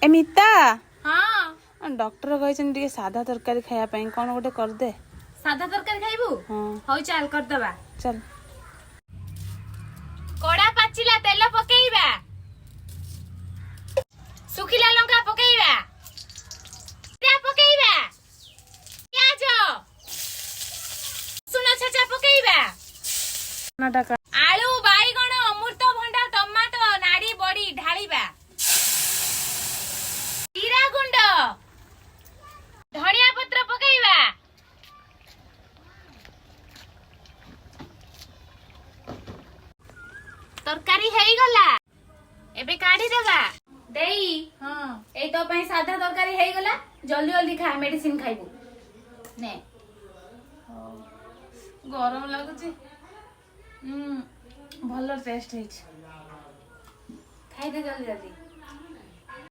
ଏ ମିତା। ହଁ। ଡକ୍ଟର କହିଛନ୍ତି ଟିକେ ସାଧା ତରକାରୀ ଖାଇବା ପାଇଁ, କଣ ଗୋଟେ କରିଦେ। ସାଧା ତରକାରୀ ଖାଇବୁ? ହଁ। ହଉ ଚାଲ, କରିଦବା। ଚାଲ। କଡା ପାଚିଲା, ତେଲ ପକେଇବା, ଶୁଖିଲା ଲଙ୍କା ପକେଇବା, ଜିରା ପକେଇବା, ପିଆଜ, ରସୁଣ ଛେଚା ପକେଇବା। ଆଳୁ, ବାଇଗଣ, ଅମୃତଭଣ୍ଡା, ଟମାଟୋ, ନାଡି ବଡି ଢାଳିବା, ଜିରା ଗୁଣ୍ଡ, ଧନିଆ ପତ୍ର ପକେଇବା। ତରକାରୀ ହେଇଗଲା, ଏବେ କାଢିଦେବା। ଦେଇ। ହଁ। ଏଇ ତୋ ପାଇଁ ସାଧା ତରକାରୀ ହେଇଗଲା, ଜଲ୍ଦି ଜଲ୍ଦି ଖା, ମେଡିସିନ ଖାଇବୁ, ନେ। ଗରମ ଲାଗୁଛି। ଭଲ ଟେଷ୍ଟ ହେଇଛି। ଖାଇଦେ ଜଲ୍ଦି ଜଲ୍ଦି।